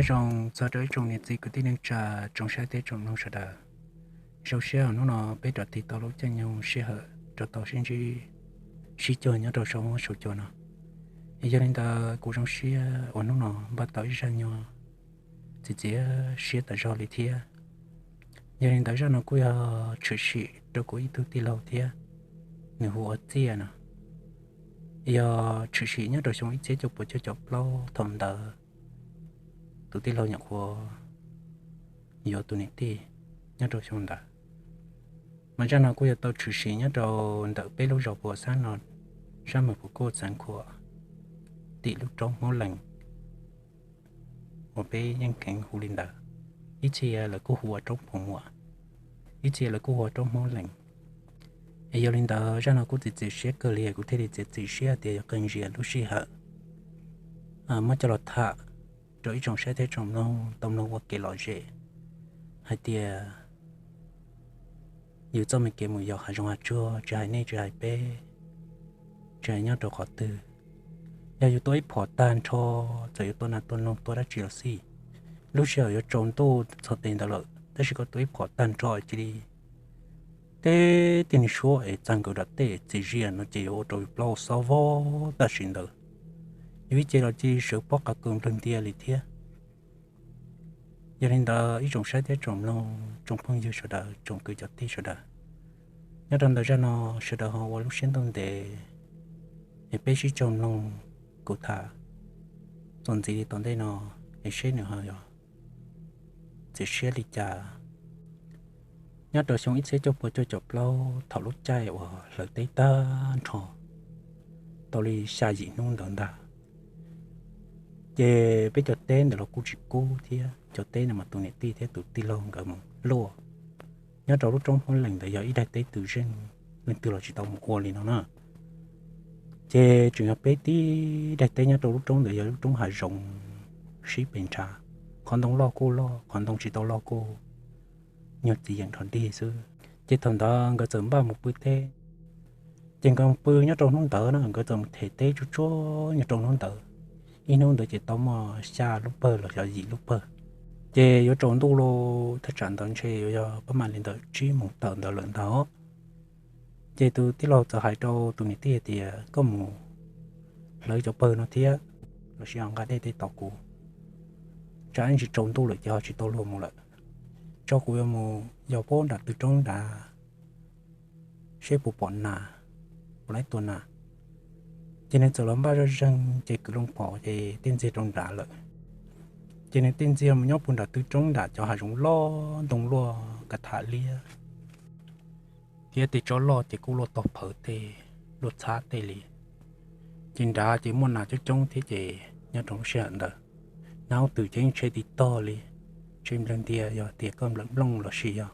Zoo txog rau ib tsoom niam txiv kwv tij neej tsa, tsoom saib thiab tsoom mloog sawv daws. Zoo siab uas hnub no peb rov tig tau lub caij nyoog sij hawm rau tau sib ntsib sib cuag nyob rau saum huab saum cua no. Es yog li ntawd kuv zoo siab uas hnub no npaj tau ib zaj nyuag txiv txiav siab tas zog li thiab. Yog li ntawd zaj no kuj yog tshwm sim rau kuv ib tug tij laug thiab, nws hu ua Txiaj no. Yog tshwm sim nyob rau xyoo ib txhiab cuaj puas cuaj caum plaub thaum ntawd tus tij laug nyuam qhuav yuav tus niam tij nyob rau xyoo ntawd. Mas zaj no kuj yog tau tshwm sim nyob rau ntawm peb lub zos Phuv Xab no, sab Mws Phuv Kuj Xeev Khuam, tim lub roob Hmoob Lees uas peb yeej kheev hu li ntawd. Ib txhia lawv kuj hu ua roob Phuv Muam, ib txhia lawv kuj hu ua roob Hmoob Lees. Es yog li ntawd zaj no kuj txiav txim siab kawg li, kuv thiaj li txiav txim siab tias yuav qee zias lub sij hawm muab coj los tham rau ib tsoom saib thiab tsoom mloog tau mloog ua kev lom zem hais tias yus txoj me kev mus yos hav zoov hav tsuag, tsis hais nej tsis hais peb, tsis hais nyob rau qhov twg, yog yus tua ib phom tag nrho, txawm yuav tua nas tua noog tua dab tsi los xij, lub sij hawm yuav tsaus ntuj txog tes ntawd lawm tab sis koj tua ib phom tag nrho cia li teb tib neeg suab es txag nkaus dam teb txias zias no ces yuav ua rau yus plaub xob vog tam sim ntawd. Yus ib ce los cia li sawv pob qa kaws nplawg ntias li thiab. Yog li ntawd ib tsoom saib thiab tsoom mloog, tsoom phooj ywg sawv daws, tsoom kwv cov tij sawv daws, nyob rau ntawm zaj no sawv daws ho ua lub siab ntuj ntev es peb sib caug mloog kuv tham txuas ntxiv li tom ntej no es seb nws ho yog txiav siab li cas. Nyob rau xyoo ib txhiab cuaj puas cuaj caum plaub thaum lub caij uas hlawv teb tag nrho tau li xya yim hnub ntawd ntag, ces peb cov teb ntawd los kuj tsis kub thiab, cov teb no mas tus niam tij thiab tus tij laug nkawd mus luaj. Nyob rau lub roob Hmoob Lees ntawd yog ib daim teb twg zeej, leej twg los tsis tau mus ua li no na. Ces tseem yog peb tib daim teb nyob rau lub roob ntawd yog lub roob hav zoov sib pes nrhav, qhov ntoo loj kuj loj, qhov ntoo tsis tau loj kuj nyuag txiv yeem nrov nrig xwb. Ces thaum ntawd nkawd txawm npaj mus pw teb. Ces nkawd mus pw nyob rau hnub ntawd na, nkawd txawm mus them teb tsuag tsuag nyob rau hnub ntawd. Ib hnub ntawd ces tau muaj xya lub pawg los xyov yim lub pawg. Ces yuav tsaus ntuj lawm, thaj tsam ntawd ntshe yuav yog pab mam li ntawm tsib moos tawm ntawd lawm ntag. Ces tus tij laug txawm hais rau tus niam tij hais tias, koj mus hlawv cov pawg no thiab, los sis ho nqa dej tej tos kuv, tsam ib ntsis tsaus ntuj lawm ces ho tsis tau luag mus lawm. Tso kuv yuav mus yos puag nram tw roob nrad seb puas pom nas, puas laib tua nas. Ces nws txawm los npaj zoj zeeg ces kwv loo phom ces tej ntxiag rau nrad lawm. Ces nws tej ntxiag mus nyob puag nram tw roob nram cov hav zoov loj ntoo luaj kav tham liab, thiab tej tsob loj ces kuj luaj tog phawv tej, luaj txhab tej li. Ces nrad ces muaj nas coob coob thiab ces nyob rau lub sij hawm ntawd nas hauj twm ces yeej tshe tiv tog li, tshe nplawg ntias. Yog tias koj nplawm nplooj los sis yog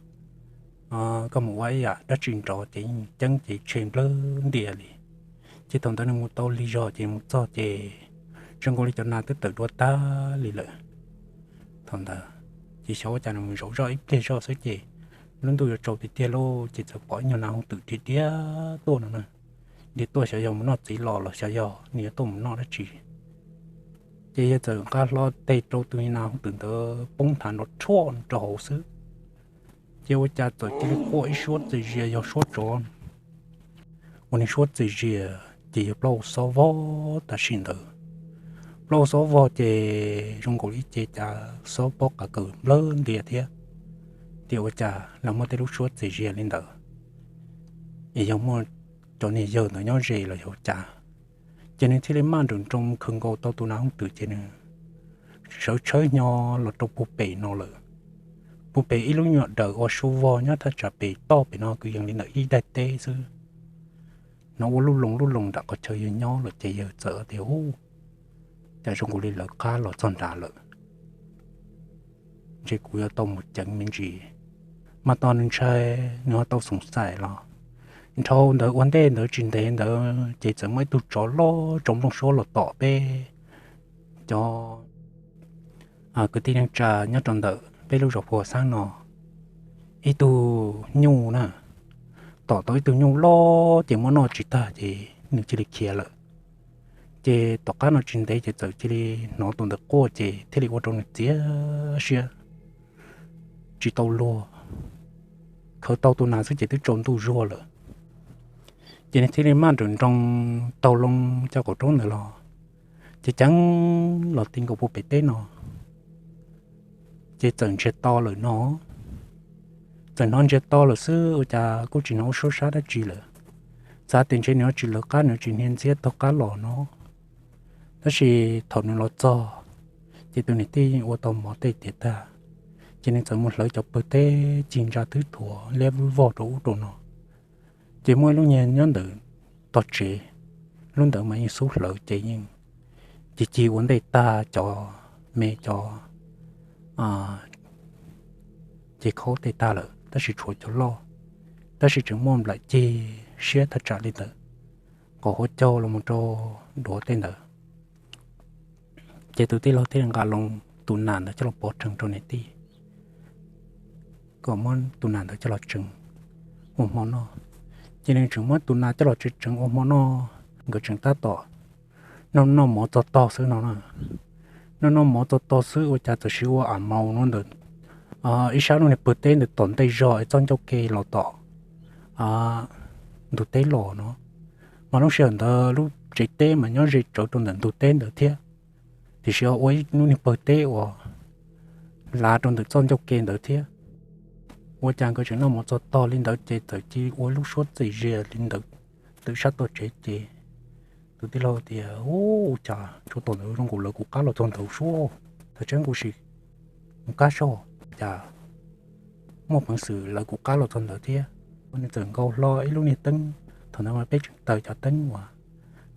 koj mus ua ib yam dab tsi nrov ces yeej ceeb ces tshe nplawg ntias li. Ces thaum ntawd nws mus tau lig zog ces mus txog ces zoo nkaus li cov nas twb tawm dua tag li lawm. Thaum ntawd ces xyov ua cas nws mus zaum zoj ib pliag zoj xwb ces lub ntuj yuav tsaus tiag tiag lauj, ces txawm pom ib nyuag nas hauj twm dhia dhia tuaj no na. Dhia tuaj xyov yog mus noj txiv los los xyov yog nws yuav tuaj mus noj dab tsi. Ces yawg txawm nqa hlo tes rau tus nas hauj twm ntawd poob nthav nrov rhuaj rau hauv xwb. Ces ua cas txawm cia li quaj ib suab txias zias yog suab tsov. Ua niag suab txias zias ces yog plaub hau xob vog tam sim ntawd. Plaub hau xob vog ces zoo nkaus li ib ce cas xob pob qa kaws nplawg ntias thiab. Tias ua cas los muaj tej lub suab txias zias li ntawd, es yog muaj cov niag yawg ntawd nyob ze los yog ua cas. Ces nws thiaj li maj nrawm nroos khaws nkaus tau tus nas hauj twm ces nws sawv tshawb hnyo los rau puag pem no lawm. Puag pem ib lub nyuam daws ua suab vog nyob thaj tsam pem toj pem no kwv yees li ntawm ib daim teb xwb. Hnov ua luj loos luj loos nram qhov chaw yawg nyob lawm ces yawg txawm tias, Ub, cas zoo nkaus li lawv qab los txog nrad lawm. Ntshe kuv yuav tau mus ceev me ntsis. Mas tos nws ntshai, nws ho tau xoom xaim los dhau ntawd ua ntej ntawd tsis ntev ntawd ces txawm muaj ib tug tsov loj tsaus nplooj suab los tom peb cov kwv tij neej tsa nyob rau ntawm peb lub zos Phuv Xab no ib tug nyuj na. Tom tau ib tug nyuj loj ces muab noj tsis tag ces nws cia li khiav lawm. Ces tom qab no tsis ntev ces txawm cia li hnov tus ntawd quaj ces thiaj li ua rau nws txiav siab tsis tau luag, khawv tau tus nas xwb ces twb tsaus ntuj zuag lawm. Ces nws thiaj li maj nrawm nroos taug loo cov qaum roob ntawd los, ces ceev los ti nkaus puag pem teb no, ces txawm ntsiag to lawm no. Txawm hnov ntsiag to lawm xwb ua cas kuj tsis hnov ua suab sab dab tsi lawm. Xav tias ntshe nws tsis lawv qab, nws tsis hnia ntxiab taug qab los no. Tab sis thaum nws los txog, ces tus niam tij ua tau mov tej tiav tag, ces nws txawm mus hlawv cov pawg teb cig ntsa twb thuav liab vog rau ub rau no. Ces muaj ib lub niag nyob ntawm tog tsev, lub ntawd mas yeej xub hlawv ces yeej cig cig ua ntej tag cov me cov ces khaub tej tag lawm tab sis tshuav cov loj, tab sis tseem muaj nplaim cig siab thaj tsam li ntawd, qhov huav caug los mus rau duav tej ntawd. Ces tus tij laug thiaj li nqa loo tus nas ntawd coj los pov rhees rau niam tij, kom muab tus nas ntawd coj los tseev ua hmo noj. Ces nws tseem muab tus nas coj los tseev tseev ua hmo noj, nkawd tseem tab tom noj noj mov txog tog xwb no na. Noj noj mov txog tog xwb ua cas txawm sis ua a maus no ntawm ib sab lub niag pawg teb ntawd tom ntej zog es txoj ncauj ke los tom ntug teb los no. Mas lub sij hawm ntawd lub tsev teb mas nyob ze tsawv rau ntawm ntug teb ntawd thiab, tiam sis ua ib lub niag pawg teb uas lav rau ntawm txoj ncauj ke ntawd thiab. Ua cas nkawd tseem noj mov txog tog li ntawd ces txawm cia ua lub suab txim zias li ntawd ntawm sab tog tsev ces tus tij laug tias, Ua cas tshuav tom ntawd zoo nkaus lawv kuv qab los txog ntawd suab, thov tseeb kuv sim mus kab soj, cas muaj peev xwm lawv kuv qab los txog ntawd thiab. Nws txawm nkaus hlo ib lub niag teeb, thaum ntawd mas peb tseem taws cov teeb uas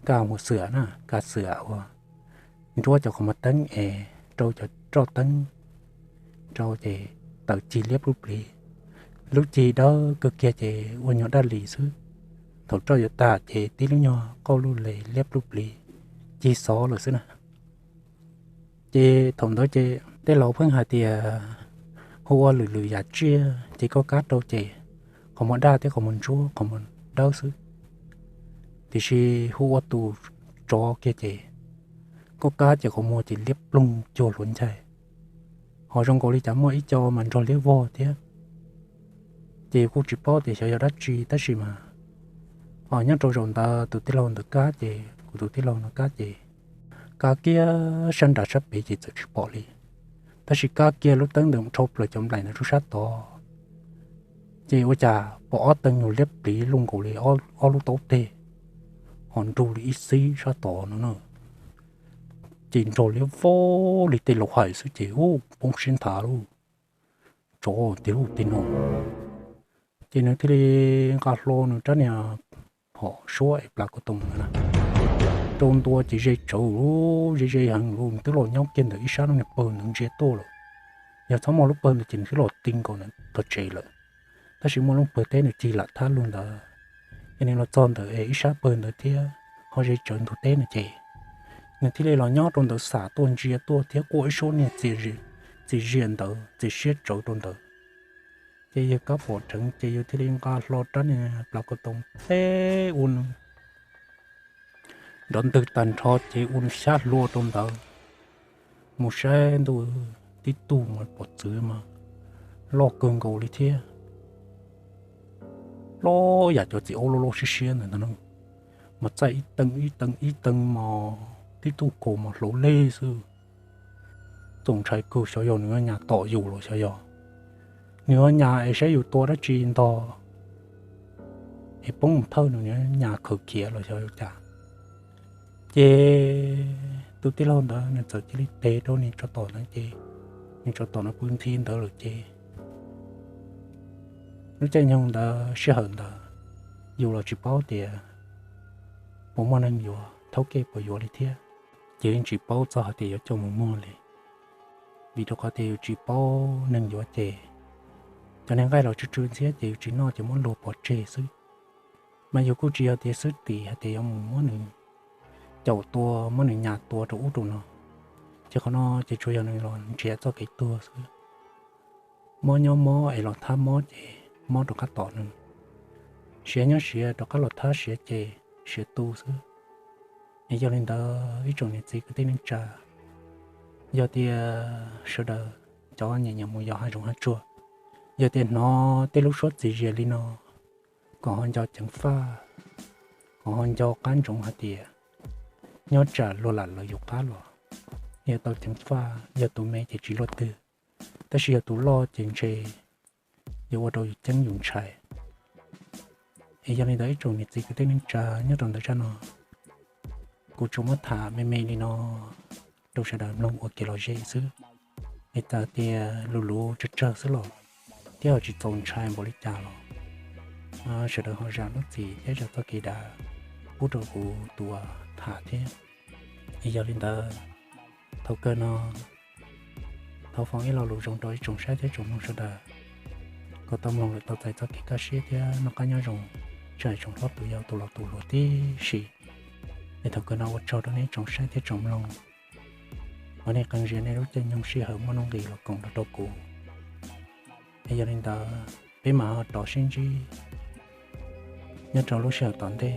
kaj mus xwam na, kaj xwam uas nruab cov qhov muag teeb es rau cov roj teeb rau ces taws cig liab plub pliv. Lub cig dawb kawg kiag ces ua nyuag daj lis xwb, thaum roj yuav tag ces tib lub nyuag qauj lub le liab plub pliv, cig xov lawm xwb na. Ces thaum ntawd ces tej laus pheej hais tias hu ua lwm lwm yam tsiaj ces koj kab rau ces qhov muag daj thiab qhov muag ntsuab qhov muag dawb xwb, tiam sis hu ua tus tsov kiag ces koj kab ces qhov muag ces liab ploog cuag hluav ncaig, ho zoo nkaus li cas muaj ib co mas nrog liab vog thiab. Ces kuj tsis paub tias xyov yog dab tsi tab sis mas nyob rau zaum ntawd tus tij laug ntawd kab ces kuv tus tij laug no kab ces kab kiag sab nram sab pem ces txawm tsis pom li, tab sis kab kiag lub teeb ntawd dhau plaws cov nplaim ntawd rau sab tod ces ua cas pom ob teev nyuag liab pliv luj nkaus li ob lub taub teg, ho nrug li ib xib sab tod no na. Ces nrog liab vog li tej laus hais xwb ces ub poob siab nthav lauj, tsov tiag lauj tej no. Ces nws thiaj li nqa hlo nws rab niag phom suab es plas ko toos ntawd na rau ntua ces ze tsawv, ze ze heev lawm, nws twb los nyob kiag ntawm ib sab lub niag pawg ntawd ntsia tuaj lawm. Yog txhob muaj lub pawg ntawd ces nws twb los ti nkaus ntawm tog tsev lawm, tab sis muaj lub pawg teb nws cig lam thab lug ntawd, ces nws los txog ntawm es ib sab pawg ntawd thiab ho ze tsawv ntug teb no ces nws thiaj li los nyob rau ntawd xam tuaj ntsia tuaj thiab quaj ib suab niag txias zias ntawd txias siab tsawv rau ntawd. Ces yawg kab pom dheev ces yawg thiaj li nqa hlo rab niag plas ko toos teb ua nws nrov ntwg tag nrho ces ua nws xyab hlua rau ntawd. Mus saib ntuj, tib tug mas pom txwv mas loj kawg nkaus li thiab, loj yam cov txiv aub loj loj siab siab ntawd ntag, mas txaij ib teev ib teev ib teev mas tib tug kaus mas hlauv lej xwb. Txaus ntshai kawg, xyov yog nws nyas tom yus los xyov yog nws nyas es saib yus tua dab tsi ntog es poob mus thawj nws nyas khaws khiav los xyov yog cas. Ces tus tij laug ntawd nws txawm cia li tes rau niag tsov tom ntawd ces niag tsov tom no pw nthi ntawd lawm ces lub caij nyoog ntawd sij hawm ntawd yus los tsis paub tias puas muaj neeg yuav thaub kej puas yuav li thiab. Ces yeej tsis paub txog hais tias yuav coj mus muag li, vim rau qhov tias yus tsis paub neeg yuav ces cov niag nqaij los tsw tsw ntxhiab ces yus tsis noj ces muab luag pov tseg xwb. Mas yus kuj tsis yog tias xwb tim hais tias yuav mus muab nws caum tua muab nws nyas tua rau ub rau no, ces qhov no ces tsuas yog nws los nrhiav txoj kev tuag xwb. Mob nyob mob es los thab mob ces mob rov qab tom nws, siav nyob siav rov qab los thab siav ces siav tu xwb. Es yog li ntawd ib tsoom niam txiv kwv tij neej tsa, yog tias sawv daws cov nyiam nyiam mus yos hav zoov hav tsuag, yog tias hnov tej lub suab txiv zias li no, kom ho nco ceev faj, kom ho nco qab ntsoov hais tias nyob tsam luag lam lawv yus qab los, yog tau ceev faj, yog tus me ces tsis luaj twg, tab sis yog tus loj ces ntshe yuav ua rau yus ceeb yus ntshai. Es yog li ntawd ib tsoom niam txiv kwv tij neej tsa, nyob rau ntawm zaj no kuv tsuas muab tham me me li no rau sawv daws mloog ua kev lom zem xwb. Es txawm tias lus luv tsawg tsawg xwb los, thiab ho tsis txaus ntshai npaum li cas los, sawv daws ho zam lub txim thiab zam txoj kev dav pub rau kuv tus tham thiab. Es yog li ntawd, thaum kawg no thov foom ib lo lus zoo rau ib tsoom saib thiab tsoom mloog sawv daws, kom tau mloog lawm tau txais txoj kev kaj siab thiab noj qab nyob zoo, tsis hais tsoom hlob tus yau tus laus tus hluas tib si. Es thaum kawg no ua tsaug rau nej tsoom saib thiab tsoom mloog, ua nej qee zias nej lub caij nyoog sij hawm muaj nuj nqis los koom rau kuv. Es yog li ntawd peb mam ho rov sib ntsib nyob rau lub sij hawm tom ntej.